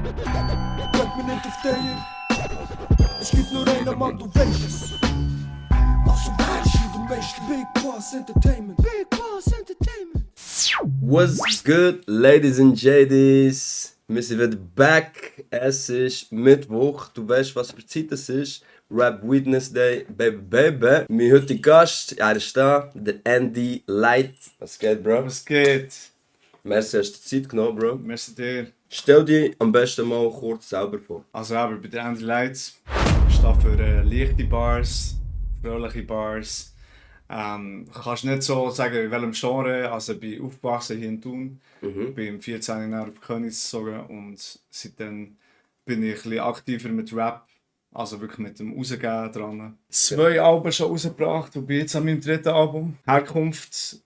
Bleib mir nicht auf der. Es gibt nur einen Mann, du weißt es. Also weißt du, du weißt Big Bas Entertainment. Big Bas Entertainment. What's good, ladies and jadis? Wir sind wieder back. Es ist Mittwoch. Du weißt, was für Zeit es ist. Rap Weednesday, baby, baby. Mein heutiger Gast, er ist da, der Andy Light. Was geht, Bro? Was geht? Merci, hast du Zeit genommen, Bro. Merci dir. Stell dir am besten mal kurz selber vor. Also aber bei der Andy Lights stehe für leichte Bars, fröhliche Bars. Kannst nicht so sagen, in welchem Genre. Also ich bin aufgewachsen hier in Thun. Bin 14 Jahre auf Königs gezogen und seitdem bin ich ein bisschen aktiver mit Rap. Also wirklich mit dem Rausgehen dran. 2 Alben schon rausgebracht und bin jetzt an meinem 3. Album. Herkunft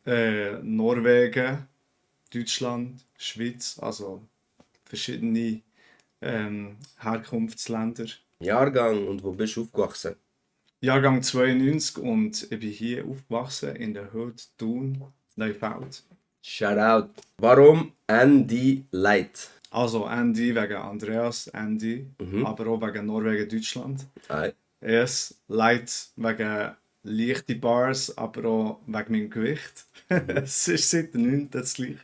Norwegen, Deutschland, Schweiz, also verschiedene Herkunftsländer. Jahrgang und wo bist du aufgewachsen? Jahrgang 92 und ich bin hier aufgewachsen in der Hood Thun, Neufeld. Shoutout. Warum Andy Light? Also Andy wegen Andreas, Andy, aber auch wegen Norwegen, Deutschland. Aye. Yes, Light wegen leichte Bars, aber auch wegen meinem Gewicht. Es ist seit der 9. das gleich.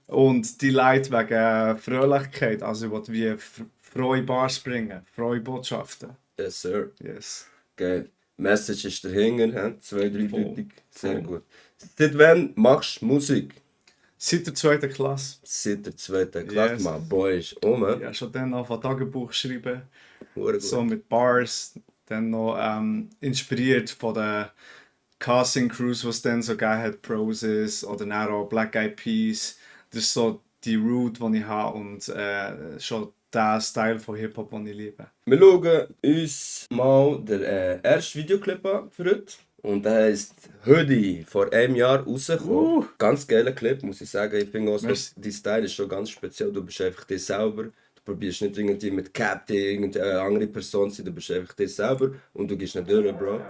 Und die Light wegen Fröhlichkeit, also ich will wie frohe Bars bringen, frohe Botschaften. Yes, sir. Yes. Geil. Message ist dahinter, 2-3-deutig. Sehr Voll. gut. Seit wann machst du Musik? Seit der 2. Klasse. Seit der 2. Klasse, Yes. Mann. Boy ist um. Ja, schon dann angefangen Tagebuch schreiben, Hure gut. so mit Bars. Dann noch inspiriert von den Casting Crews, die es dann so gegeben hat, Proses oder dann auch Black Eyed Peas. Das ist so die Route, die ich habe und schon der Style von Hip-Hop, den ich liebe. Wir schauen uns mal den ersten Videoclip an für heute. Und der heisst Hoodie, vor einem Jahr rausgekommen. Ganz geiler Clip, muss ich sagen. Ich finde auch, so, Merci. dein Style ist schon ganz speziell. Du bist einfach dich selber. Du probierst nicht irgendwie mit Cap irgendeine andere Person zu sein. Du bist einfach dich selber und du gehst nicht durch, Bro.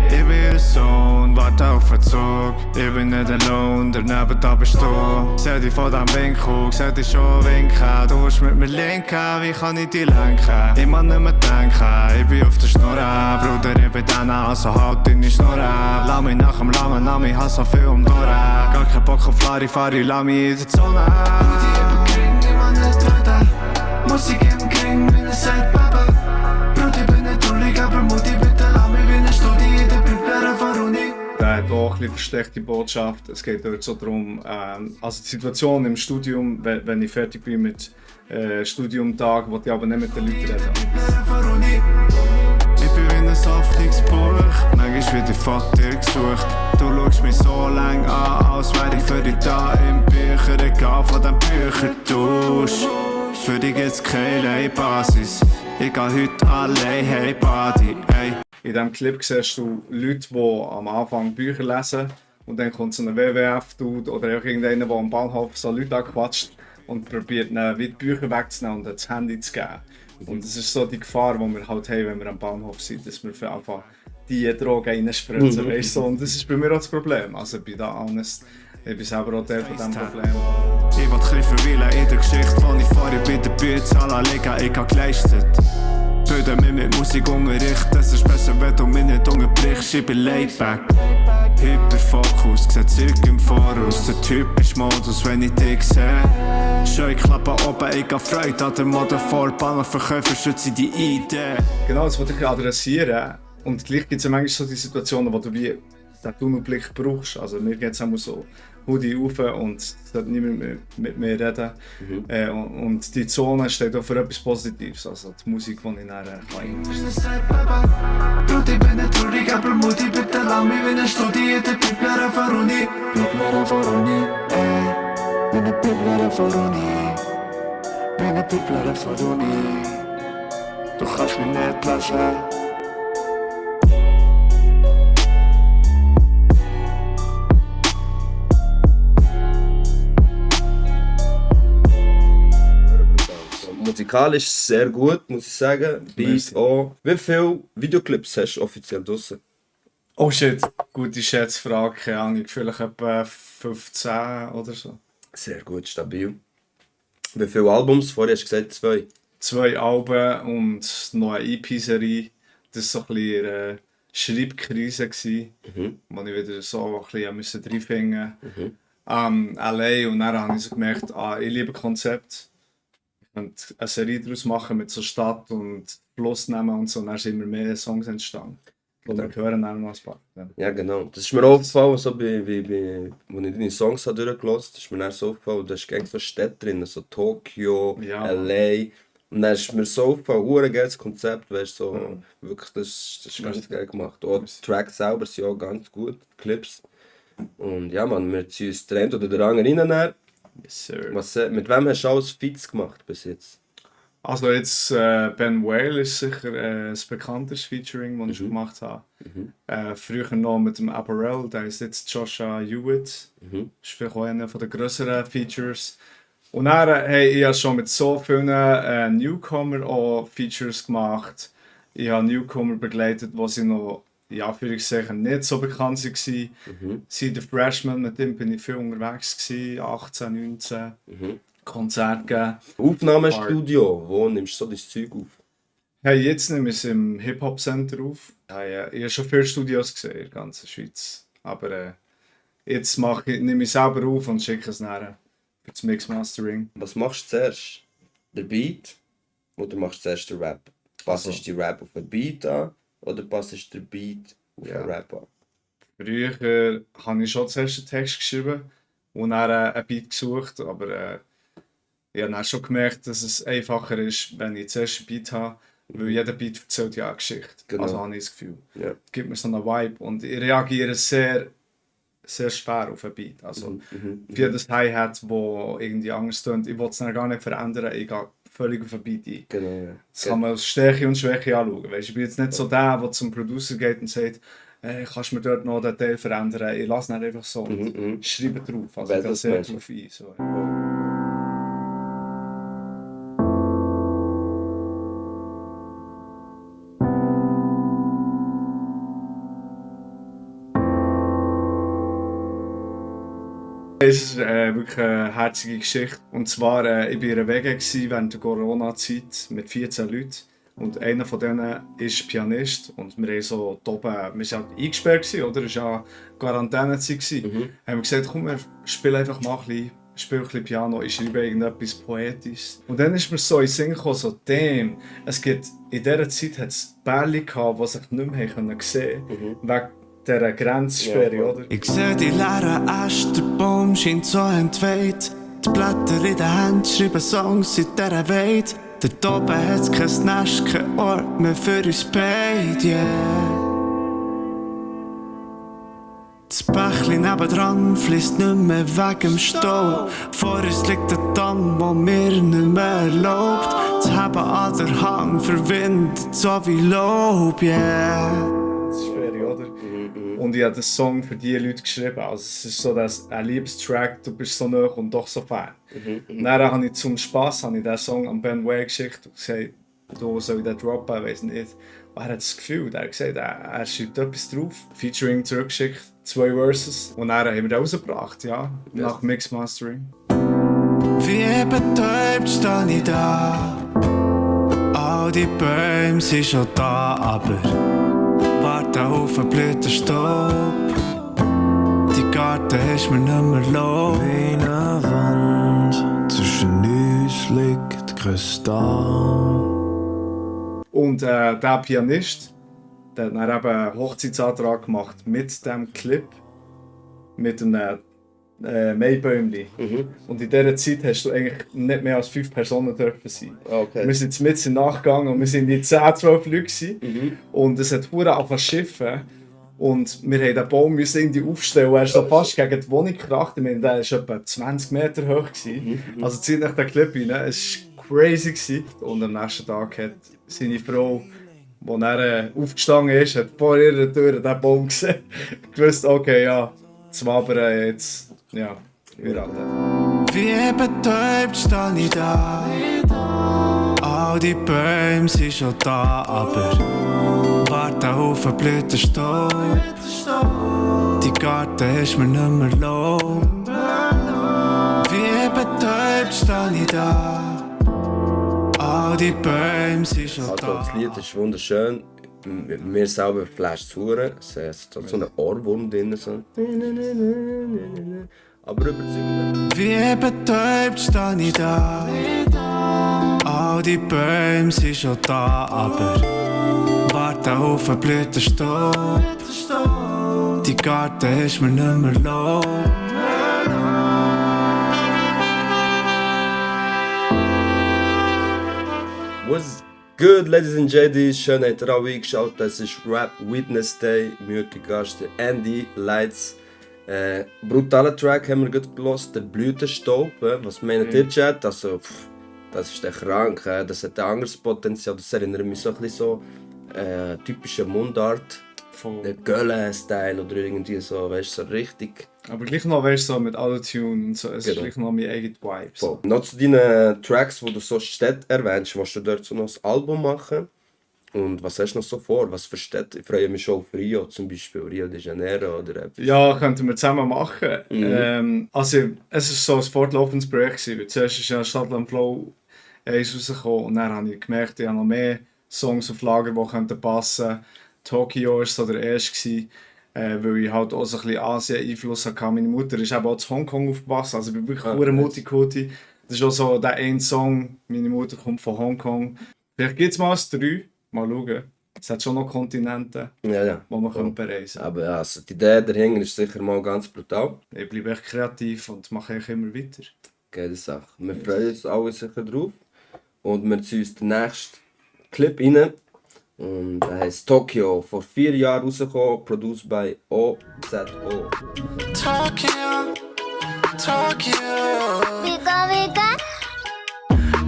Ich bin ihr Sohn, warte auf Verzug. Ich bin nicht alone, daneben da bist du. Seh dich von diesem Winkel, seh dich schon winken. Du willst mit mir linken, wie kann ich dich lenken? Ich muss nicht mehr denken, ich bin auf der Schnur. Bruder, ich bin denen, also halt deine Schnur. Lass mich nach dem langen Namen, ich hab so viel um durch. Gar kein Bock auf Larifari, lass mich in der Zone. Mutti, ich bin King, ich muss nicht reden. Musik im King, wie ne sagt Papa. Bruder, ich bin nicht traurig, aber Mutti, bitte lass mich wie ne Studie in der Bibel von Uni. Der hat auch ein bisschen versteckte Botschaft. Es geht dort so darum, also die Situation im Studium, wenn ich fertig bin mit Studiumtag, will ich aber nicht mit den Leuten reden. Ich bin wie ein Hoffnungsbuch, manchmal wird ich Vater gesucht. Du schaust mich so lang an, als wäre ich für dich da im Bücherregal von dem Büchertausch. Für dich gibt's keine Basis, ich geh heute allein, hey Buddy, ey. In diesem Clip siehst du Leute, die am Anfang Bücher lesen und dann kommt so ein WWF-Dude oder auch irgendeiner, der am Bahnhof so Leute anquatscht und probiert ihnen wie die Bücher wegzunehmen und das Handy zu geben. Und das ist so die Gefahr, die wir halt haben, wenn wir am Bahnhof sind, dass wir einfach die Drogen reinspritzen, weißt du. Und das ist bei mir auch das Problem. Also ich bin da honest, ich bin selber auch Teil von diesem Problem. Ich will ein bisschen verweilen in der Geschichte, wo ich vorher bei der Bühne liegen, ich hab geleistet. Bilde mich mit Musikunterricht, es ist besser, wenn du mich nicht unterbrichst, ich bin laid back. Hyperfokus, seh Zeug im Voraus, der Typ ist Modus, wenn ich dich sehe. Scheuklappe oben, ich hab Freude an der Mode vor, Bahnhofverkäufer schützen die Idee. Genau, das wollte ich adressieren. Und gleich gibt es ja manchmal so die Situationen, wo du wie den Tunnelblick brauchst. Also mir geht es immer so Hoodie rauf und es sollte niemand mehr mit mir reden. Und die Zone steht auch für etwas Positives, also die Musik, die ich nachher kann. Bruder, ich bin nicht traurig, aber Mutti, bitte lass mich wie ne Studie in der Bibel von Uni. Bibel von Uni, ey. Wie ne Bibel von Uni. Wie ne Bibel von Uni. Du kannst mich nicht lassen. Musikalisch sehr gut, muss ich sagen. Beat auch. Wie viele Videoclips hast du offiziell draussen? Oh shit, gute Schätzfrage, keine Ahnung, vielleicht etwa 15 oder so. Sehr gut, stabil. Wie viele Albums? Vorher hast du gesagt 2. 2 Alben und noch eine EP-Serie. Das war so ein bisschen eine Schreibkrise, wo ich wieder so ein bisschen reinfinden musste. LA, und dann habe ich so gemerkt, ich liebe Konzept. Ich könnte eine Serie daraus machen mit so Stadt und Fluss nehmen und so, und dann sind immer mehr Songs entstanden. Und dann hören dann noch ein paar. Ja, genau. Das ist mir auch aufgefallen, so als ich deine Songs habe durchgelassen habe, ist mir dann so aufgefallen, da ist so Städte drin, so Tokio, Ja. LA. Und dann ist mir so aufgefallen, ein geiles Konzept, weißt du, so, wirklich, das ist ganz geil gemacht. Auch die Tracks selber sind auch ganz gut, die Clips. Und ja, man, wir ziehen uns den einen oder den anderen rein. Yes, sir. Mit wem hast du alles Feats gemacht bis jetzt? Also jetzt Ben Whale ist sicher das bekannteste Featuring, das ich schon gemacht habe. Früher noch mit dem Apparel, der ist jetzt Joshua Hewitt. Das ist vielleicht auch einer der grösseren Features. Und dann ich habe schon mit so vielen Newcomer auch Features gemacht. Ich habe Newcomer begleitet, wo sie noch nicht so bekannt waren. Sie der Freshman, mit dem bin ich viel unterwegs gewesen, 18, 19. Konzerte gegeben. Aufnahmestudio, wo nimmst du so dein Zeug auf? Hey, jetzt nehme ich es im Hip-Hop-Center auf. Ich habe schon viele Studios gesehen in der ganzen Schweiz. Aber jetzt nehme ich es selber auf und schicke es nachher für das Mix-Mastering. Was machst du zuerst? Der Beat? Oder machst du zuerst den Rap? Passest du die Rap auf den Beat an? Oder passest du den Beat auf den Rap an? Früher habe ich schon zuerst einen Text geschrieben und dann einen Beat gesucht. Aber ich habe dann schon gemerkt, dass es einfacher ist, wenn ich zuerst einen Beat habe. Weil jeder Beat erzählt ja eine Geschichte. Genau. Also habe ich das Gefühl. Ja. Es gibt mir so einen Vibe. Und ich reagiere sehr, sehr schwer auf einen Beat. Also für das Hi-Hat, das irgendwie anders tönt, ich will es dann gar nicht verändern, ich gehe völlig auf den Beat ein. Genau, ja. Das kann man als Stärke und Schwäche anschauen. Weißt, ich bin jetzt nicht so der zum Producer geht und sagt, kannst du mir dort noch den Teil verändern? Ich lasse nicht einfach so und schreibe drauf. Also ich gehe sehr drauf ein. So. Es ist wirklich eine herzige Geschichte. Und zwar, ich war in einer WG während der Corona-Zeit mit 14 Leuten. Und einer von denen ist Pianist. Und wir haben so oben, wir waren halt eingesperrt, oder? Es war ja Quarantänezeit. Haben wir gesagt, komm, wir spielen einfach mal ein bisschen Piano, ich schreibe irgendetwas Poetisches. Und dann ist mir so in den Sinn gekommen, so, damn, in dieser Zeit hat es Bärli gehabt, die sich nicht mehr sehen konnten, wegen dieser Grenzsperre, oder? Ich seh die leeren Äste, der Baum scheint so entweiht. Die Blätter in den Händen schreiben Songs in dieser Welt. Dort oben hat's kein Nest, kein Ort mehr für uns beide, yeah. Das Bächli nebendran fließt nicht mehr wegen dem Stau. Vor uns liegt ein Damm, der mir nicht mehr erlaubt. Das Heben an der Hang verwindet so wie Lob, yeah. Das ist schwierig, oder? Und ich habe den Song für diese Leute geschrieben. Also es ist so ein Liebestrack, du bist so nah und doch so fern. Und dann habe ich zum Spass diesen Song an Ben Way geschickt und gesagt, du soll ich den droppen, ich weiss nicht. Und er hat das Gefühl, er hat gesagt, er schreibt etwas drauf, Featuring zurückgeschickt, 2 Verses. Und dann haben wir den rausgebracht, ja, nach Mix-Mastering. Wie betäubt stehe ich da. All die Bäume sind schon da, aber warten auf einen Blütenstaub. Die Garten ist mir nicht mehr los. Wie eine Wand zwischen uns liegt Kristall. Und der Pianist, der hat dann eben einen Hochzeitsantrag gemacht mit dem Clip, mit einem Maibäumli. Und in dieser Zeit hast du eigentlich nicht mehr als 5 Personen dürfen sein. Okay. Wir sind mit im Nachgang und wir sind in 10, 12 Leute gewesen. Und es hat verdammt angefangen zu schiffen. Und wir mussten den Baum irgendwie aufstellen. Er ist so fast gegen die Wohnung gekracht. Ich meine, der war etwa 20 Meter hoch. Also zieht nach den Clip rein. Es war crazy. Und am nächsten Tag hat seine Frau, die dann aufgestanden ist, hat vor ihrer Tür den Baum gesehen. Gewusst, okay, ja, das Wabern jetzt, ja, wir alle. Wie betäubt stehe ich da. All die Bäume sind schon da, aber warten auf einen Blütenstaub. Die Garten ist mir nicht mehr los. Wie betäubt betäubt, steh ich da. All die Bäume sind schon Also, da. das Lied ist wunderschön. Mir selber flasht es hure. Es hat so einen Ohrwurm drin. So. Aber überzeugend. Wie betäubt, steh ich da. All die Bäume sind schon da, aber warten auf einen Blütenstaub. Die Garten ist mir nicht mehr los. What's good, ladies and JDs? Schön, habt ihr auch eingeschaut. Das ist Rap Weednesday. Mit dem Gast Andy Lights. Brutaler Track haben wir gerade gehört. Der Blütenstaub. Was meint ihr, Chat? Also, das ist der krank. Das hat ein anderes Potenzial. Das erinnert mich so ein bisschen so typische Mundart. Der Gölle-Style oder irgendwie so, weißt du, so richtig. Aber gleich noch, weißt du, so mit Autotune und so, es Genau. ist gleich noch mein eigenes Vibe. So. Noch zu deinen Tracks, wo du so Städte erwähnst, willst du dort so noch ein Album machen? Und was hast du noch so vor? Was für Städte? Ich freue mich schon auf Rio zum Beispiel, Rio de Janeiro oder etwas. Ja, könnten wir zusammen machen. Also, es war so ein fortlaufendes Projekt. Zuerst ist ja Stadtland Flow 1 rausgekommen und dann habe ich gemerkt, ich habe noch mehr Songs auf Lager, die passen könnten. Tokio war so der erste, weil ich halt auch so ein bisschen Asien-Einfluss hatte. Meine Mutter ist eben auch in Hongkong aufgewachsen, also ich bin wirklich pure Multikulti. Das ist auch so der eine Song, meine Mutter kommt von Hongkong. Vielleicht gibt es mal 3, mal schauen. Es hat schon noch Kontinente, Ja. wo man bereisen kann. Aber also, die Idee dahinter ist sicher mal ganz brutal. Ich bleibe echt kreativ und mache eigentlich immer weiter. Geile Sache. Wir freuen uns alle sicher drauf. Und wir ziehen uns den nächsten Clip rein. Und der heisst Tokyo, vor 4 Jahren rausgekommen, produced by OZO. Tokyo, Tokyo, Vika.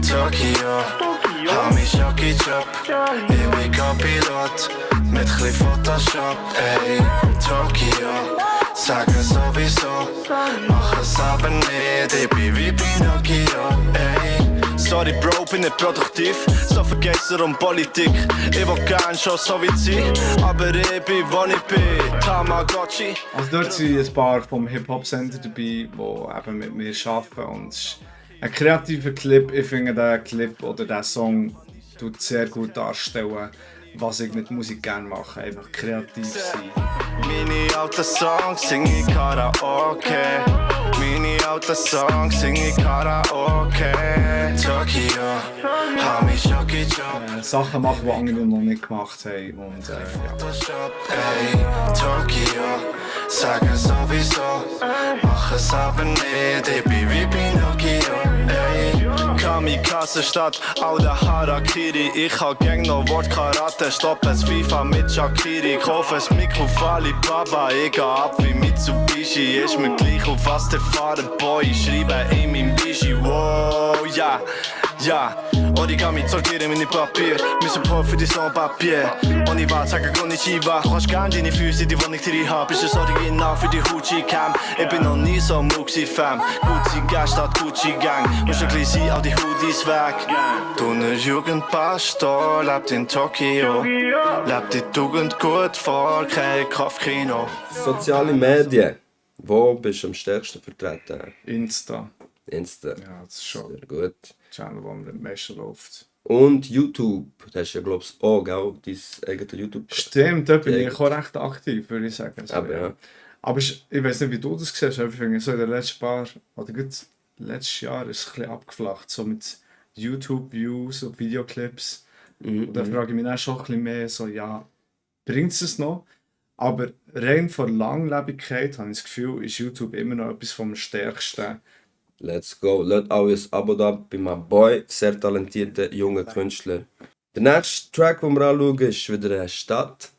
Tokyo. Hab mich Jockey-Job, ich bin Co-Pilot mit chli Photoshop, ey. Tokyo, sagen sowieso, mach es aber nicht, ich bin wie Pinocchio, ey. Sorry Bro, bin nicht produktiv, so vergessen um Politik. Ich will gern schon so wie sie, aber ich bin wo ich bin, Tamagotchi. Also dort sind ein paar vom Hip-Hop-Center dabei, die eben mit mir arbeiten. Und es ist ein kreativer Clip. Ich finde, der Clip oder der Song tut sehr gut darstellen, was ich mit Musik gerne mache. Einfach kreativ sein. Meine alten Songs sing ich Karaoke. Meine alten Songs sing ich Karaoke. Tokyo, hab mich Jockey-Job. Sachen machen, die andere noch nicht gemacht haben. Und ja. Photoshop, ey. Tokyo, sagen sowieso, mach es aber nicht, ich bin wie Pinocchio, ey. Kamikaze statt Auda Harakiri. Ich hab gang noch Wort Karate, stopp es FIFA mit Shakiri. Kauf es Mikro auf Alibaba, ich geh ab wie Mitsubishi. Ist mir gleich auf was der Fahrer Boy, ich schreibe in meinem Bigi. Wow, ja, ja. Origami sortieren meine Papier, wir Support für die Sans-Papier. Ohne Wahl sagen Konnichiwa. Du kannst gern deine Füße, die ich drin hab. Ist das Original für die Gucci-Cam. Ich bin noch nie so Muxi-Fam. Gucci Gang statt Gucci-Gang. Musst du gleich sein, all die Hoodies weg. Du ne Jugendpastor, lebt in Tokio. Lebt die Tugend gut vor, kein Kopfkino. Soziale Medien. Wo bist du am stärksten vertreten? Insta. Insta. Ja, das ist schon Sehr gut. Channel, wo mir am meisten läuft. Und YouTube. Das ist ja, glaube ich, auch, gell? Dein eigenes YouTube. Stimmt, da bin ich auch recht aktiv, würde ich sagen. So, Aber ja. Aber ich weiß nicht, wie du das siehst, aber ich finde, so in den letzten paar, oder gut, letztes Jahr ist es ein bisschen abgeflacht, so mit YouTube-Views und Videoclips. Und da frage ich mich dann schon ein bisschen mehr, so, ja, bringt es noch? Aber rein von Langlebigkeit habe ich das Gefühl, ist YouTube immer noch etwas vom Stärksten. Let's go. Lasst alles Abo da bei meinem Boy, sehr talentierter junger Künstler. Der nächste Track, den wir anschauen, ist wieder eine Stadt.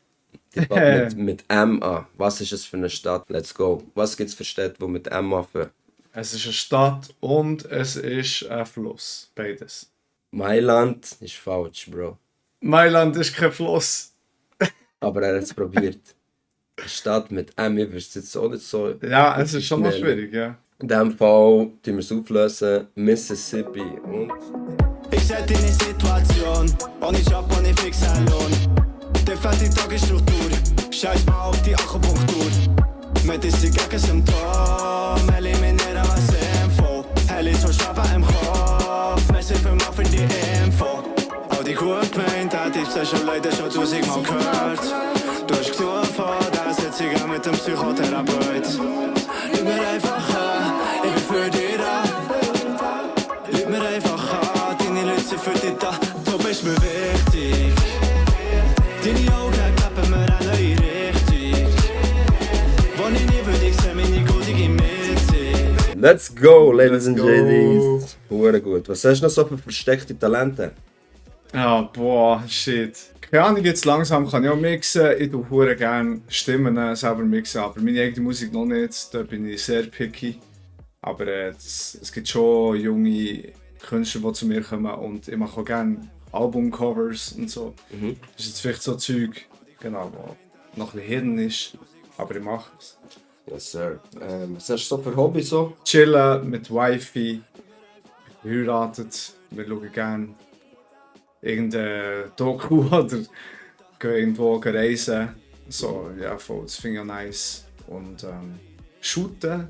Die fängt mit M an. Was ist es für eine Stadt? Let's go. Was gibt es für Städte, die mit M anfangen? Es ist eine Stadt und es ist ein Fluss. Beides. Mailand ist falsch, Bro. Mailand ist kein Fluss. Aber er hat es probiert. Eine Stadt mit M, ich wüsste jetzt auch nicht so. Ja, es ist schon noch schnell. schwierig, ja. In diesem Fall tun wir es auflösen. Mississippi und... Ich seh deine Situation, ohne Job, ohne fixen Lohn. Dir fehlt die Tagesstruktur, scheiß mal auf die Akupunktur. Medizin gegen Symptom, eliminieren was Info. Hell ist so Schaben im Kopf. hast schon leider schon 1000-mal gehört. Du hast genug von der Sitzung mit dem Psychotherapeut. Lüg mir einfach an, ich bin für dich da. Lüg mir einfach an, deine Leute sind für dich da. Du bist mir wichtig. Deine Augen klappen mir eine neue Richtung. Wo ich nie würde, ich seh meine goldige Mitte. Let's go, ladies and JDs. Hure gut. Was hast du noch so für versteckte Talente? Ja, boah, shit. Keine Ahnung, jetzt langsam kann ich auch mixen. Ich tue hure gerne Stimmen selber mixen, aber meine eigene Musik noch nicht. Da bin ich sehr picky. Aber es gibt schon junge Künstler, die zu mir kommen und ich mache auch gerne Albumcovers und so. Das ist jetzt vielleicht so Zeug, genau, wo noch ein bisschen Hirn ist, aber ich mache es. Yes, sir. Was hast du so für Hobbys so? Chillen mit Wifi, geheiratet, wir schauen gerne irgendeine Doku oder gehen irgendwo reisen. So, ja, voll, das finde ich auch nice. Und shooten,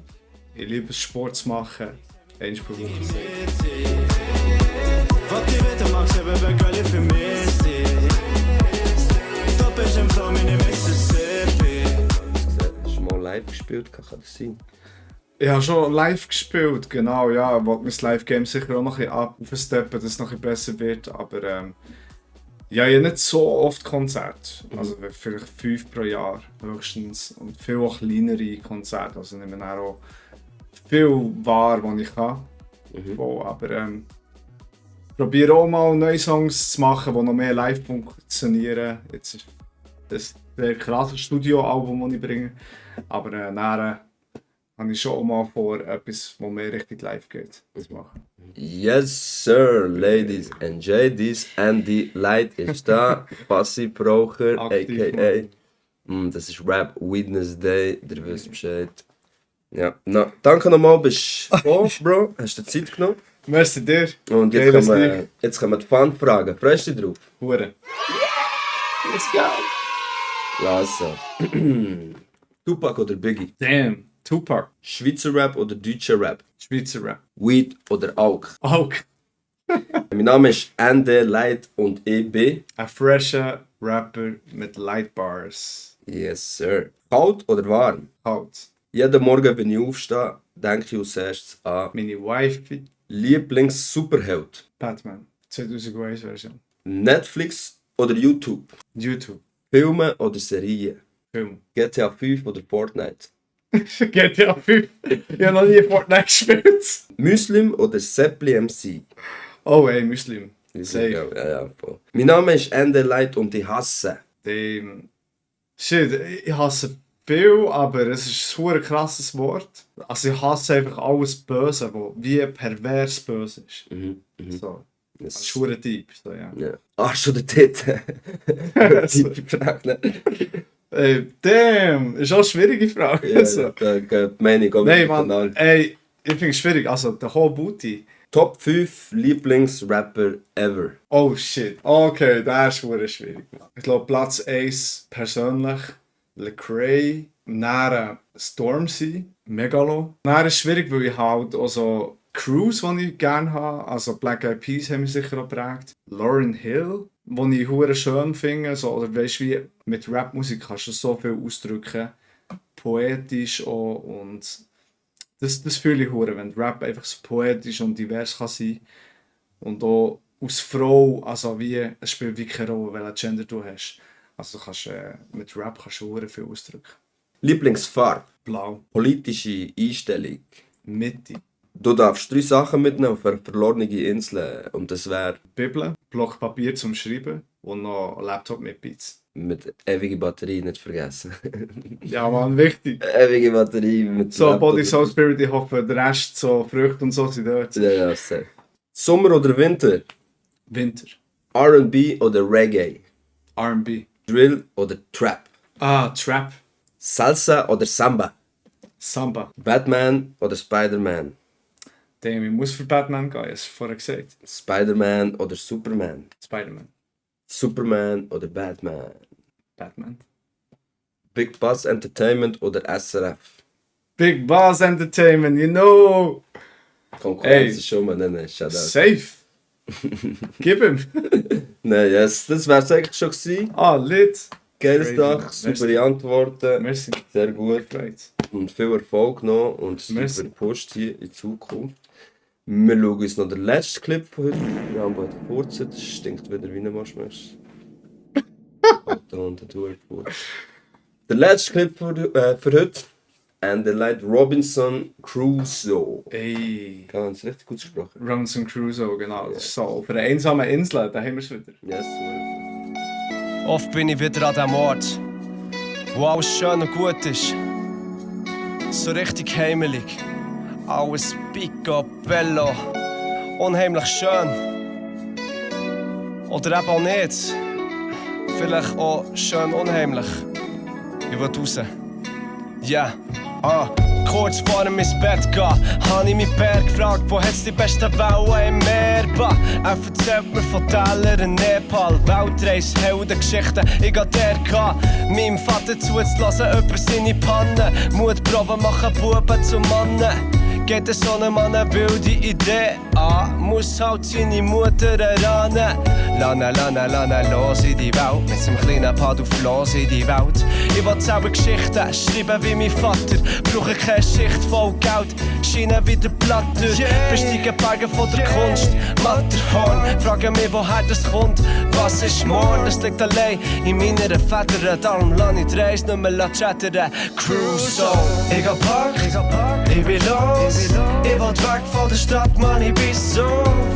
ich liebe es, Sport zu machen. Einmal pro Woche. Was die Wette machst, eben geil für mich. Du bist im Flow, meine Mississippi. Hast du mal live gespielt? Kann das sein? Ich habe schon live gespielt, genau, ja. Ich wollte mein Live-Game sicher auch noch ein bisschen aufsteppen, dass es noch ein bisschen besser wird. Aber ja, ich habe nicht so oft Konzerte. Also vielleicht 5 pro Jahr höchstens. Und viel auch kleinere Konzerte. Also ich nehme auch viel wahr, was ich kann. Wow, aber probiere auch mal neue Songs zu machen, die noch mehr live funktionieren. Jetzt ist das ein krasses Studioalbum, das ich bringe. Aber nachher habe ich schon auch mal vor, etwas, das mehr richtig live geht, zu machen. Yes, sir, ladies and JDs. Andy Light ist da. Passivraucher, Aktiv, a.k.a. Das ist Rap Weednesday, der wisst Bescheid. Ja, na, danke nochmal, bist du gekommen, Bro. Hast du dir Zeit genommen? Merci dir. Und jetzt kommen die Fun-Fragen. Freust du dich drauf? Hure. Let's go. Also. Tupac oder Biggie? Damn. Tupac. Schweizer Rap oder deutscher Rap? Schweizer Rap. Weed oder Aug? Auch. Mein Name ist Andy Light und ich bin... Ein fresher Rapper mit Light Bars. Yes, sir. Kalt oder warm? Halt. Jeden Morgen, wenn ich aufstehe, denke ich als erstes an Meine Wifi. Lieblings-Superheld. Batman. 2001 Version. Netflix oder YouTube? YouTube. Filme oder Serien? Film. GTA 5 oder Fortnite? GTA 5. Ich habe noch nie Fortnite gespielt. Muslim oder Seppli MC? Oh ey, Muslim. Safe. Safe. Ja, voll. Mein Name ist Andy Light und ich hasse. Dem. Shit, ich hasse viel, aber es ist ein krasses Wort. Also ich hasse einfach alles Böse, was wie pervers böse ist. So. Das ist ein Typ. So, ja. Ja. Arsch oder Titten? Tiefe Frage, ne? Damn, ist auch eine schwierige Frage. Ja, So. da geht die Meinung auch Nein, wieder Mann, auseinander. ey, ich finde es schwierig. Also, der whole Booty. Top 5 Lieblingsrapper ever. Oh shit. Okay, das ist verdammt schwierig. Ich glaube, Platz 1 persönlich. Lecrae. Dann Stormzy. Megalo. Dann ist es schwierig, weil ich halt auch so Crews, die ich gerne habe. Also Black Eyed Peas haben mich sicher auch geprägt. Lauryn Hill, die ich hure schön finde. So, oder weißt du, wie mit Rapmusik kannst du so viel ausdrücken. Poetisch auch. Und das fühle ich hure, wenn Rap einfach so poetisch und divers kann sein. Und auch als Frau, also wie, es spielt wie keine Rolle, welchen Gender du hast. Also kannst, mit Rap kannst du hure viel ausdrücken. Lieblingsfarbe. Blau. Politische Einstellung. Mitte. Du darfst 3 Sachen mitnehmen auf eine verlorene Insel. Und das wäre Bibel. Block Papier zum Schreiben. Und noch ein Laptop mit Beats. mit ewiger Batterie, nicht vergessen. Ja, man, wichtig. Ewige Batterie mit So, Laptop. Body, Soul, Spirit, ich hoffe, der Rest, so Früchte und so sind dort. Ja, safe. Sommer oder Winter? Winter. R&B oder Reggae? R&B. Drill oder Trap? Ah, Trap. Salsa oder Samba? Samba. Batman oder Spider-Man? Damn, ich muss für Batman gehen, hast du vorher gesagt. Spider-Man oder Superman? Spider-Man. Superman oder Batman? Batman. Big Bas Entertainment oder SRF? Big Bas Entertainment, you know! Konkurrenz Ey. ist schon mal nennen, Shoutout. Safe. Gib ihm. Nein, yes, das wär's eigentlich schon gewesen. Lit. Geiles Crazy. Tag, saubere Antworten. Merci. Sehr gut. Great. Und viel Erfolg noch und Merci. super Post hier in Zukunft. Wir schauen uns noch den letzten Clip von heute. Wir haben heute kurz, das stinkt wieder wie ein Waschmesser. Und der Der letzte Clip für heute. And the Light Robinson Crusoe. Ey. Ich habe es richtig gut gesprochen. Robinson Crusoe, genau. Das ist so. Auf einer einsamen Insel, da haben wir es wieder. Yes, Oft bin ich wieder an dem Ort, wo alles schön und gut ist. So richtig heimelig. Alles picobello. Unheimlich schön. Oder eben auch nicht. Vielleicht auch schön unheimlich. Ich will raus. Ja, kurz vor dem ins Bett gehen, habe ich mich Bär gefragt, wo hat's die besten Wellen im Meer? Er erzählt mir von Tälern in Nepal, Weltreise, Heldengeschichten, ich geh der gehen. Meinem Vater zuzulassen über seine Pannen, Mutproben machen Buben zu Mannen. Geht so einem Mann eine wilde Idee an, muss halt seine Mutter erahnen. Lana, los in die Welt, mit seinem kleinen Pad auf los in die Welt. Ich will selber Geschichten schreiben wie mein Vater, brauche keine Schicht voll Geld, scheine wieder Platter. Besteigen Berge von der Kunst, Matterhorn, frage mich woher das kommt, was ist morgen? Das liegt allein in meiner Federn, darum lass ich die Reise nicht mehr chattern. Crusoe, ich hab Pack, ich bin los, ich will weg von der Stadt, Mann, ich bin so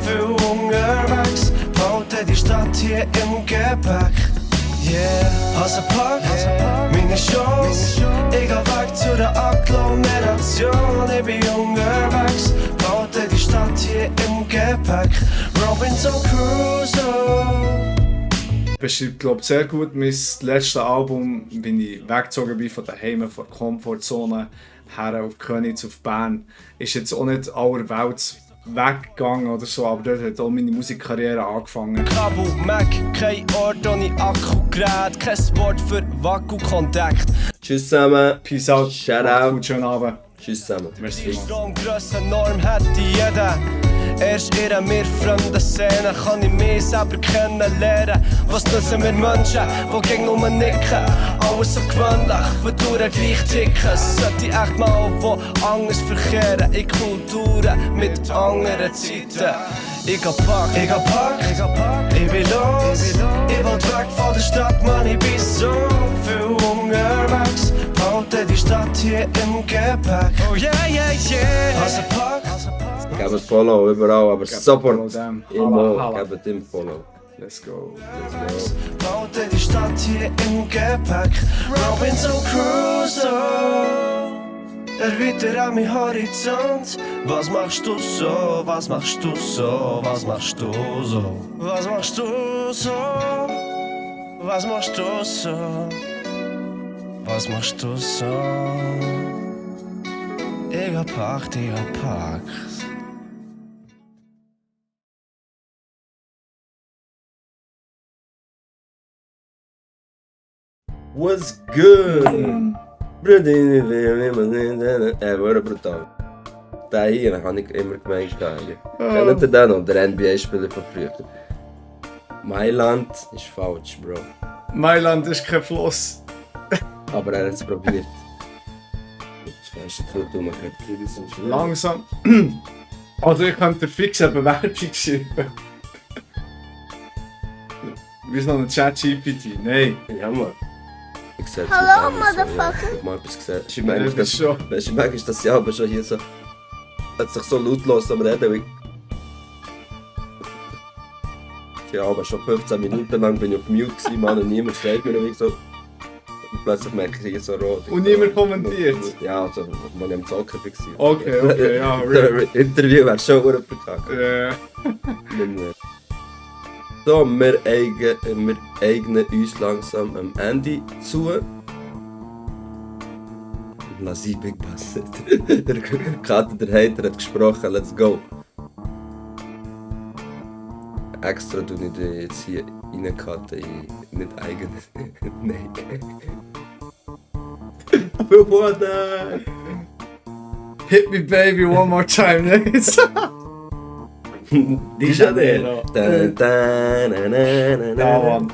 viel unterwegs. Behalte die Stadt hier im Gepäck. Yeah, Hase packt meine Chance. Ich geh weg zu der Agglomeration. Ich bin unterwegs. Behalte die Stadt hier im Gepäck. Robinson Crusoe. Beschreibt, glaube ich, sehr gut mein letztes Album, wenn ich weggezogen bin von daheim, von der Komfortzone her auf Königs, auf Bern. Ist jetzt auch nicht allerwelts weggegangen oder so, aber dort hat auch meine Musikkarriere angefangen. Kabel, Mac, kein Ort ohne Akkugerät, kein Wort für Wackelkontakt. Tschüss zusammen. Peace out. Shout out. Gut, schönen Abend. Tschüss zusammen. Merci. Stromgrösse Norm hätte jeder. Erst in mir fremden Szenen kann ich mich selber kennenlernen. Was nützen wir Menschen, die gegen nur nicken? Alles so gewöhnlich, wir durch gleich ticken. Sollte ich echt mal wo anders verkehren, in Kulturen mit anderen Zeiten. Ich hab Pack, ich bin los. Ich will weg von der Stadt, Mann, ich bin so viel unterwegs. Behalte die Stadt hier im Gepäck. Oh yeah, Hase Pack. Gebt Follow überall, aber Support Follow them. immer, Holla. gebt ihm Follow. Let's go. Baute die Stadt hier im Gepäck. Robinson Crusoe. Erwidere an mein Horizont. Was machst du so? Was machst du so? Was machst du so? Was machst du so? Was machst du so? Was machst du so? Ich hab Pacht, ich hab Pacht. What's good? Wurde brutal. Den hier habe ich immer gemeint. Kennt ihr den noch? Der NBA-Spieler von früher. Mailand ist falsch, Bro. Mailand ist kein Fluss. Aber er hat es probiert. Das ist viel dummer. Langsam. Also ich könnte fix eine Bewerbung schreiben. Wir sind noch ein Chat-GPT. Nein. Ja, Mann. Ich sehe es Hallo, mit dem so, Motherfucker. Ja, ich hab mal etwas gesehen. Ich Ja, meine, das das schon. weißt du, manchmal ist das ja aber schon hier so. Hat sich so lautlos am Reden. Wie... Ja, aber schon 15 Minuten lang bin ich auf Mute gewesen, Mann, und niemand sagt mir wie so. Und plötzlich merke ich hier so rot. Und niemand kommentiert? Ja, also, wenn ich am Zocken war. Okay, ja, real. Interview wäre schon verkackt. Nicht mehr. So, wir eignen uns langsam am Ende zu. Lass sie, Big Bass. Der Kater, der Hater, hat gesprochen, let's go. Extra tue ich dir jetzt hier reincutten in nicht eigenes. Nein. What Hit me baby one more time, ne? Di Janeiro. Da, da, na, na, na, na. Ja, Mann.